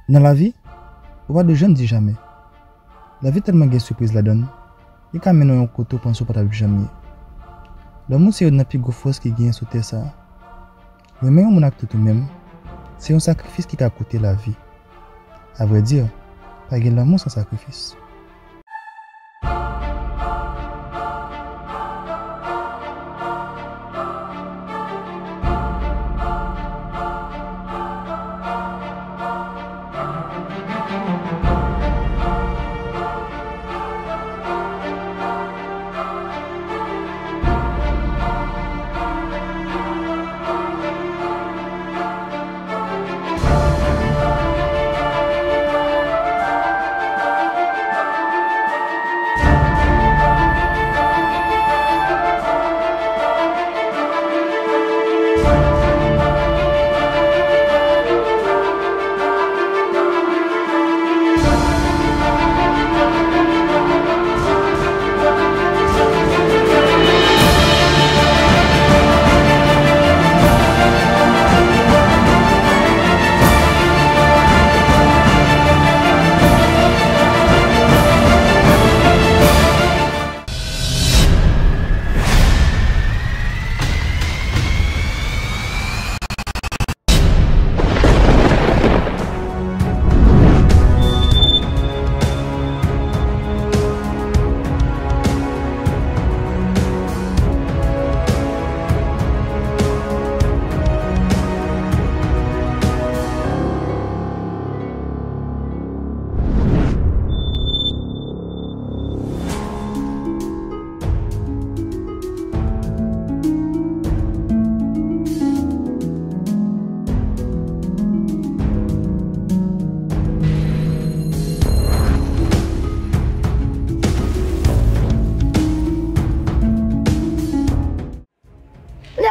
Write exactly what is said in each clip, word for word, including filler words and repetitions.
Nan lavi, ou pa dwe janm di jamè. Lavi tèlman gen sipriz ladan l, li ka mennen w yon kote w panse w pa t ap janm ye. Lanmou se youn nan pi gwo fòs ki genyen sou tè sa a. Renmen yon moun ak tout ou menm, se yon sakrifis ki ka koute lavi. Avrèdi, pa gen lanmou san sakrifis.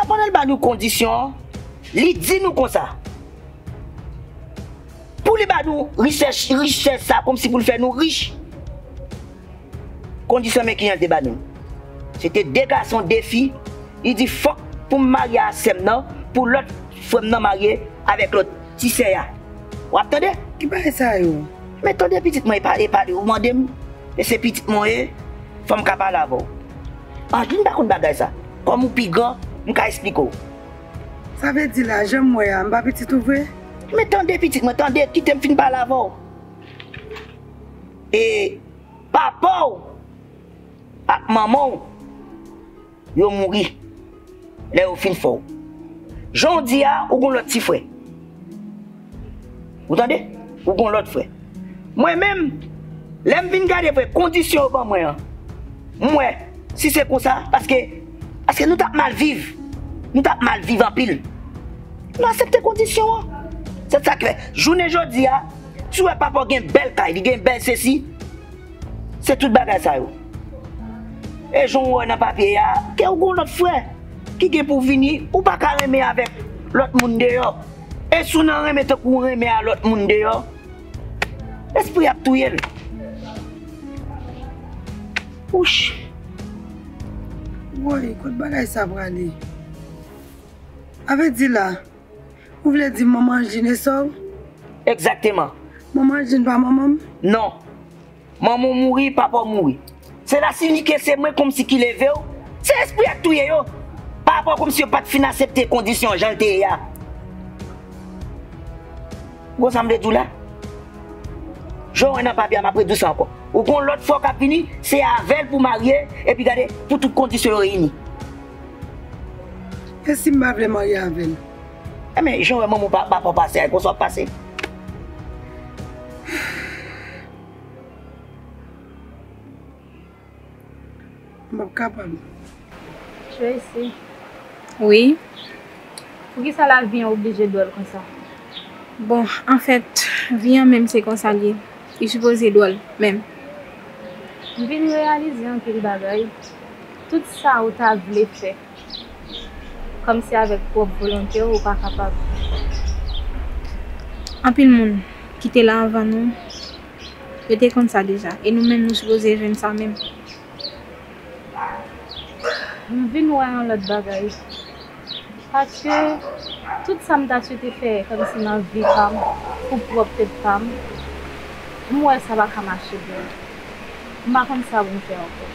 Pandan l ba nou kondisyon an, li di nou konsa, pou li ba nou richès, richès sa kòmsi pou l fè nou rich. Kondisyon men kijan l te ba nou. Se te de gason, de fi. Li di, fòk pou m marye a sè m nan, pou lòt frè m nan marye avèk lòt ti sè a. W ap tande? Ki bagay sa yo? Men tande pitit mwen, e pa, e pa ou mande m, e se pitit mwen ye, fò m ka pale avè w. Angeline pa konn bagay sa. Kòm ou pi gran, m ka esplike w. Sa vle di la, jan m wè a, m pa pitit ou vre? Men tande pitit mwen, tande, kite m fin pale avè w. E papa w ak manman w, yo mouri lè yo fin fè w. Jan w di a, ou gon lòt ti frè. Ou tande? Ou gon lòt frè. Mwen menm, lè m vin gade vre kondisyon yo ban mwen an, m wè, si se konsa, paske, paske nou t ap mal viv. Nou t ap mal viv anpil. Nou aksepte kondisyon an. Se sa k fè, jounen jodi a, si w wè papa w gen bèl kay, li gen bèl sesi, se tout bagay sa yo. E jan w wè nan papye a, ke ou gon lòt frè ki gen pou vini, ou pa ka renmen avèk lòt moun deyò. E si w nan renmen tankou w renmen a lòt moun deyò, lespri ap touye l. Wouch! Woy, kot bagay sa prale? A vle di la, ou vle di manman Angeline e sè w? Egzakteman. Manman Angeline pa manman m? Non. Manman w mouri, papa w mouri. Se la siyifi ke se mwen kòmsi ki leve w. Se espri a k touye yo. Pa rapò kòmsi yo pa t fin aksepte kondisyon jan l te ye a. Ou konn sa m vle di w la? Jan w wè nan papye a, m ap redi w sa ankò. Ou gon lòt frè w k ap vini, se avè l pou w marye, epi gade, pou tout kondisyon yo reyini. E si m pa vle marye avè l? Enben, jan w wè manman w pa, papa w pase a, e konsa w ap pase. M p ap kapab. Tracy. Wi? Poukisa lavi an oblije dwòl konsa? Bon, anfèt, vi an menm se konsa l ye. Li sipoze dwòl, menm. M vin reyalize anpil bagay. Tout sa ou ta vle fè, kòmsi avèk pwòp volonte w, ou pa kapab. Anpil moun ki te la anvan nou, yo te konn sa deja. E nou menm, nou sipoze jwenn sa menm. M vin wè yon lòt bagay. Paske Tout sa m ta swete fè kòmsi nan vi pa m, pou pwòp tèt pa m, m wè sa pa ka mache pou m. M pa konn sa pou m fè ankò.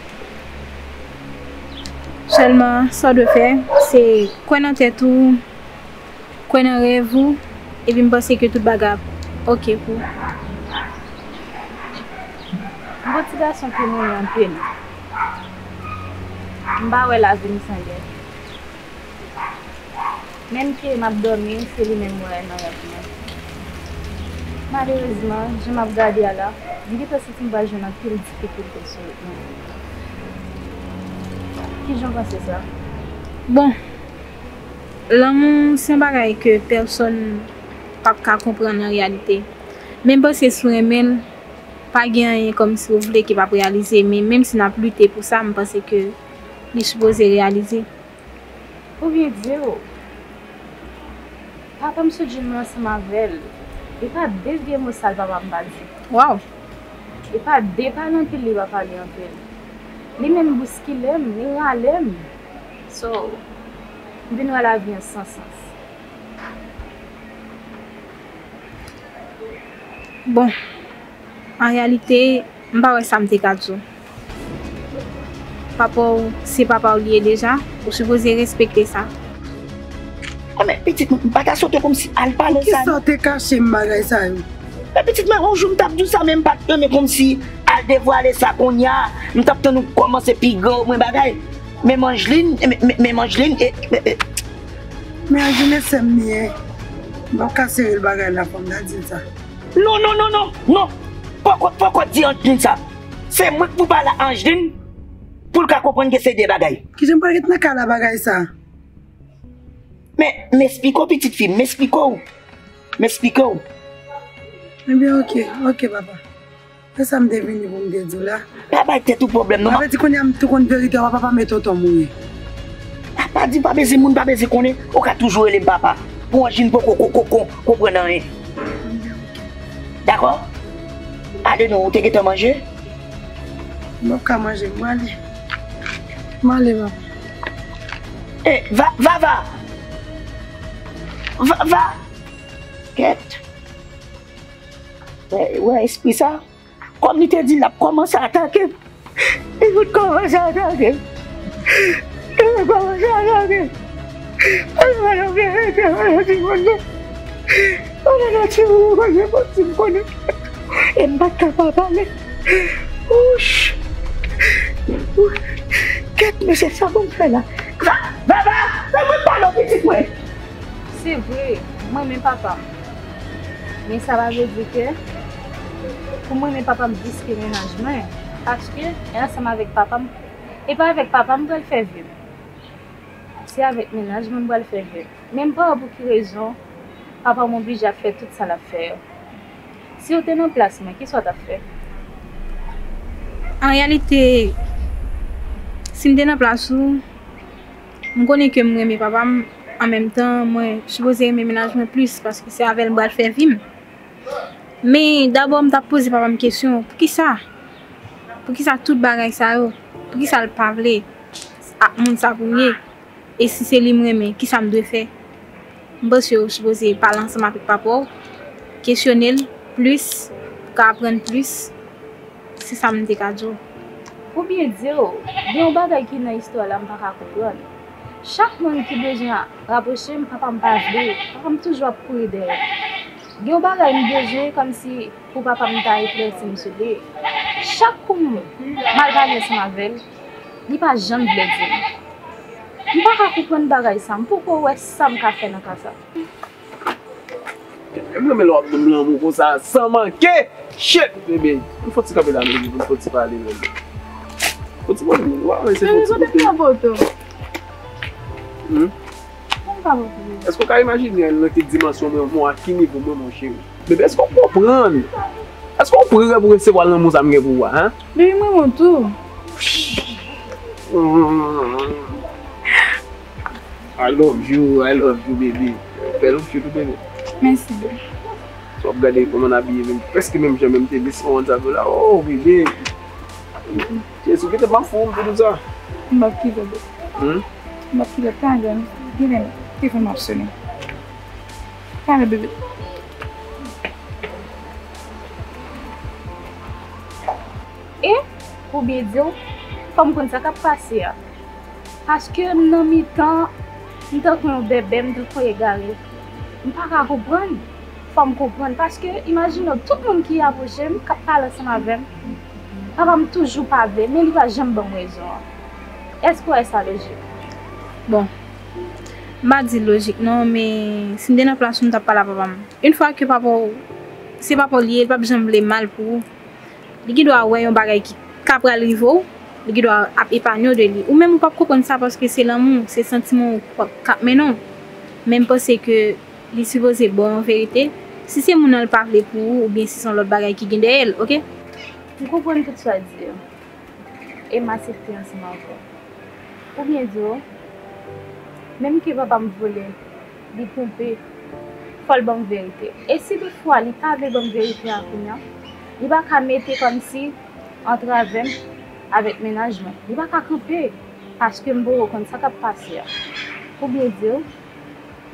Sèlman, sa w dwe fè, se kwè nan tèt ou, kwè nan rèv ou, epi m panse ke tout bagay ap oke pou ou. M gon ti gason ki renmen anpil. M pa wè lavi m san li. Menm ke m ap dòmi, se li menm mwen wè nan rèv mwen. Malerezman, jan m ap gade a la, m gentan santi m pral jwenn anpil difikilte sou wout mwen. Kijan w panse sa? Bon, lanmou se yon bagay ke pèsonn p ap ka konprann an reyalite. Men m panse si w renmen l, pa gen anyen kòmsi w vle ki p ap reyalize. Men menm si n ap lite pou sa, m panse ke li sipoze reyalize. Pou byen di w, papa m sot jwenn mwen ansanm avè l. E pa de vye mo sal papa m pa di. Waw! E pa de pale anpil li pa pale anpil. Li menm bouskile m, li rale m. So, m vin wè lavi an san sans. Bon, an reyalite, m pa wè sa m te ka di w. Papa w, se papa w li ye deja, ou sipoze respekte sa. A, men pitit mwen, m pa ta swete kòmsi al pale sa. Poukisa w te kache m bagay sa yo? Men pitit mwen, yon jou m t ap di w sa, men m pa t renmen kòmsi al devwale sa kounye a. M t ap tann ou kòmanse pi gran, ou mwen bagay. Men Angeline, men, men, men Angeline, e, e, e. Men Angeline, e sè m li ye. M p ap ka sere l bagay la, fò m ta di l sa. Non, non, non, non, non. Poko, poko di Angeline sa. Se mwen k pou pale a Angeline pou l ka konprann ke se de bagay. Kijan m pral ret nan kay la bagay sa? Men, m esplike w, pitit fi m, m esplike w. M esplike w. Ebyen, oke, oke, papa. Se sa m te vini pou m te di w la. Pa bay tèt ou pwoblèm, non. Sa vle di kounye a m tou konn verite a, papa m e tonton m ou ye. A, pa di pa bezwen moun, pa bezwen konnen, ou ka toujou rele m papa. Pou Angeline poko ko, ko, ko, konprann anyen. Dakò? Ale non, ou te gentan manje? M p ap ka manje, m ale. M ale, papa. E, va, va, va! Va, va! Kèt! Wè, wè espri sa? Kòm li te di l ap kòmanse atake m, li fout kòmanse atake m. Li fout kòmanse atake m. Ala madanm gen rete, ala timoun nan. Ala nan timoun mwen gen fòs si m konnen. E m pa t ka pa pale. Wouch! Kèt mesye, sa pou m fè la? Va, va, va! Fè mwen pale w pitit mwen! Se vre, m renmen papa m. Men sa pa vle di ke pou m renmen papa m plis ke mennaj mwen, paske e ansanm avèk papa m, e pa avèk papa m pral fè vi m. Se avèk mennaj mwen m pral fè vi m. Men m pa wè pou ki rezon papa m oblije ap fè tout sa l ap fè yo. Si w te nan plas mwen, kisa w t ap fè? An reyalite, si m te nan plas ou, m konnen ke m renmen papa m, an menm tan, mwen sipoze renmen mennaj mwen plis, paske se avè l m pral fè vi m. Men, dabò, m t ap poze papa m kesyon, poukisa? Poukisa tout bagay sa yo? Poukisa l pa vle ak moun sa pou m ye? E si se li m renmen, kisa m dwe fè? M panse w sipoze pale ansanm avèk papa w, kesyone l plis, pou w ka aprann plis. Se sa m te ka di w. Pou byen di w, gen yon bagay ki nan istwa la m pa ka konprann. Chak moun ki bezwen rapwoche m, papa m pa vle. Papa m toujou ap kouri dèyè m. Gen yon bagay m bezwen kòmsi pou papa m ta eklèsi m sou li. Chak kou m al pale ansanm avè l, li pa janm vle di m. M pa ka konprann bagay sa, m poko wè sa m ka fè nan ka sa. M renmen lè w ap ban m lanmou konsa, san manke. Shit, bebe. Ann fè yon ti kanpe la, bebe, pou n fè yon ti pale, bebe. Yon ti pale, w a wè se yon ti kote. Bebe, kote m nan poto? Hmm? Mwen pa bon pou li. Èske w ka imajine nan ki dimansyon mwen, mwen, a ki nivo mwen, moncheri? Bebe, èske w konprann? Èske w prè pou resevwa lanmou sa m gen pou ou a, hein? Baby, mwen bon tou. I love you, I love you, baby. Bèl outfit ou, bebe. Mèsi. Si w ap gade kòman n abiye, menm, prèske menm jan, menm te vin sou WhatsApp la. Oh, bebe. Jezi, kite m ap fou, m te di sa. M ap kite, bebe. Hmm? M ap kite, pa gen, gen lè telefòn m ap sonnen. Kale, bebe. E, pou byen di w, fò m konn sa k ap pase a. Paske m nan mitan, m tankou yon bèbè, m tankou yon egare. M pa ka konprann. Fò m konprann. Paske, imajine w, tout moun ki apwoche m, k ap pale ansanm avè m, papa m toujou pa vle, men li pa janm ban m rezon an. Èske w wè sa lojik? Bon, m pa di l lojik non, men si m te nan plas ou, m t ap pale a papa m. Yon fwa ke papa w, se papa w li ye, li p ap janm vle mal pou ou. Li gendwa wè yon bagay ki ka pral rive w, li gendwa ap epanye w de li. Ou menm ou p ap konprann sa paske se lanmou, se santiman w k ap mennen w. Men m panse ke li sipoze ba w yon verite. Si se moun nan l pa vle pou ou, oubyen si se yon lòt bagay ki gen dèyè l, oke? M konprann tout sa w di yo. E m aksepte ansanm avè w. Pou byen di w, menm ke papa m vole, li twonpe, fò l ban m verite. E si toutfwa li pa vle ban m verite a kounye a, li pa ka mete kòmsi ant avè m avèk mennaj mwen. Li pa ka kanpe, paske m poko konn sa k ap pase a. Pou byen di w,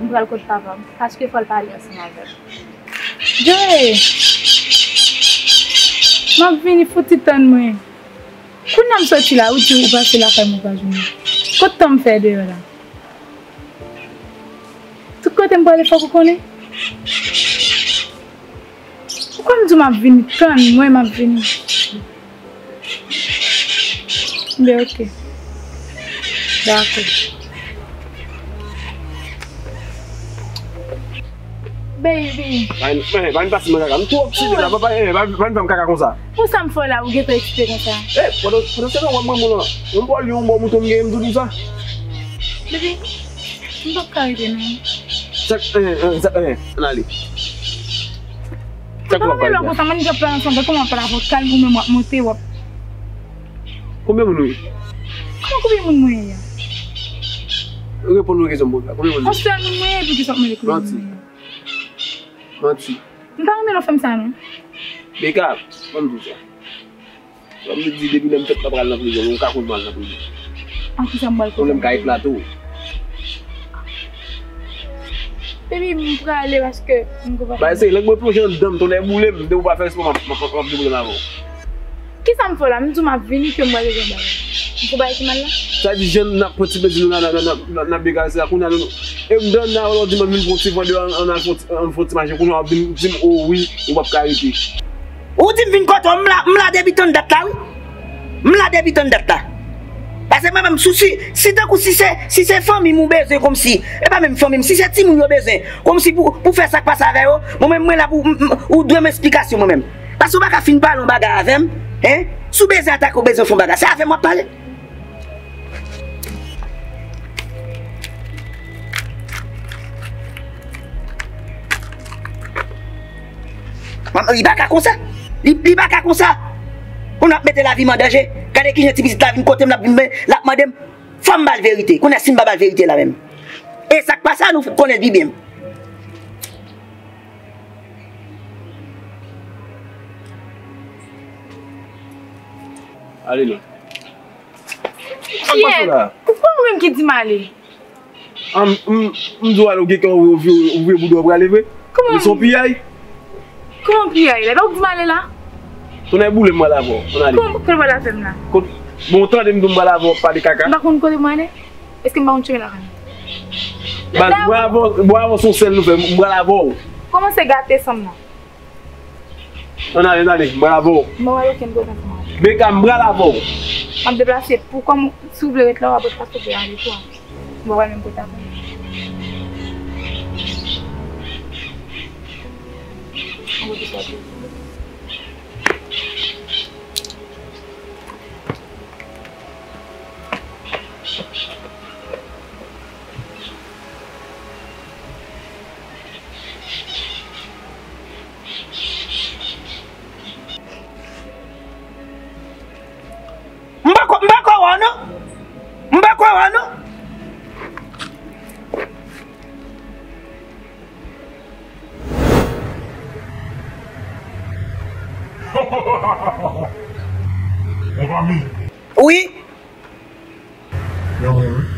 m pral kot papa m, paske fò l pale ansanm avè m. Joe! M ap vini, fouti tann mwen. Kounye a m soti la, ou di ou pase lakay mwen pa jwenn ou. Kot tan m fè deyò la? Tout kote m prale fòk ou konnen? Ou konn di w m ap vini, tann mwen, m ap vini. Ben, oke. Dakò. Baby. Pa vin, pa vin pase mwen kaka. M twò okside la, papa, eh, pa, pa vin fè m kaka konsa. Pou sa m fè w la, ou gentan eksite konsa? Eh, pandan, pandan se tan w ap mwen, mwen, yon bò lyon, yon bò mouton m genyen, m tou di w sa. Baby, m p ap ka rete non. Sa k, eh, eh, sa, eh, ann ale. Sa k w ap pale la? Konsa, mwen, m ap pale ansanm, kòman w ap pale avè w kalm, ou menm w ap monte, w ap. Konbyen moun ou ye? Kòman konbyen moun mwen ye a? Reponn mwen kesyon m poze la. Konbyen moun ou ye? Yon sèl moun mwen ye, epi kisa w ap mande konbyen moun mwen ye? Manti. Manti. M pa renmen lè w fè m sa non. Beka, ban m di w sa. Ban m di, depi lè m fèt pa pral nan prizon, m ka konn m al nan prizon. An kisa m pral kote? Pwoblèm ka eklate w. Baby, m prale paske m gon pa. Bay se lang mwen plonje anndan m, tonnè boule m, depi w pa fè espò, m ap, m ap, m ap gen pwoblèm avè w. Kisa m fè w la? M di w m ap vini ke m pral regle yon bagay. M fè w bagay ki mal la? Sa di jan n ap pran ti plezi nou nan, nan, nan, nan, nan, nan bega se la, kounye a nou, e m dan nan, ou di m vin pran ti van deyò, ann al fè yon ti, ann fè yon ti mache, kounye a w ap vin di m, o wi, ou p ap ka rete. Ou di m vin kote w, m la, m la depi tann dat la, wi. M la depi tann dat la. Paske mwen menm, si, si, si tankou si se, si se fanmi m ou bezwen kòmsi, e pa menm fanmi m, si se timoun yo bezwen, kòmsi pou, pou fè sa k pase avè yo, mwen menm, mwen la pou, m, m, ou dwe m esplikasyon mwen menm. Paske ou pa ka fin pale yon bagay avè m, en? Si w bezwen atake, ou bezwen fè yon bagay, se avè m w ap pale. Manman, li pa ka konsa. Li, li pa ka konsa. Kounye a l ap mete lavi m an danje. Gade kijan ti pitit la vin kote m, l ap vin, l ap mande m. Fò m ba l verite. Kounye a si m pa ba l verite la menm. E sa k pase a, nou konnen l pi byen. Ale non. Kiyès? Poukwa ou menm ki di m ale? An, m, m di w ale, ou gen kè ou vire, ou vire bouda w prale vre? Kòman? Ou se yon piyay? Kòman piyay la? E pa ou ki di m ale la? Tonnè boule m prale avè w. Ann ale. Kòman, kòman w prale avè m la? Kot, bon, ou tande m di w m prale avè w, w ap pale kaka. M pa konn kote m ale? Èske m pa konn chemen lakay mwen? Baz, mwen avè w, mwen avè w se yon sèl nou fè, m prale avè w. Kòmanse gate san m nan. Ann ale, ann ale, m pral avè w. M pa wè okenn pwoblèm pou mwen. Beka, m pral avè w. M ap deplase pou kòm si w vle ret la, w ap ret paske w te ale tou a. M pa wè menm kote avè w. Mwen kote sa tou. M pa kwè, m pa kwè wè w non. M pa kwè wè w non. Wi. Mwen, mwen, wi.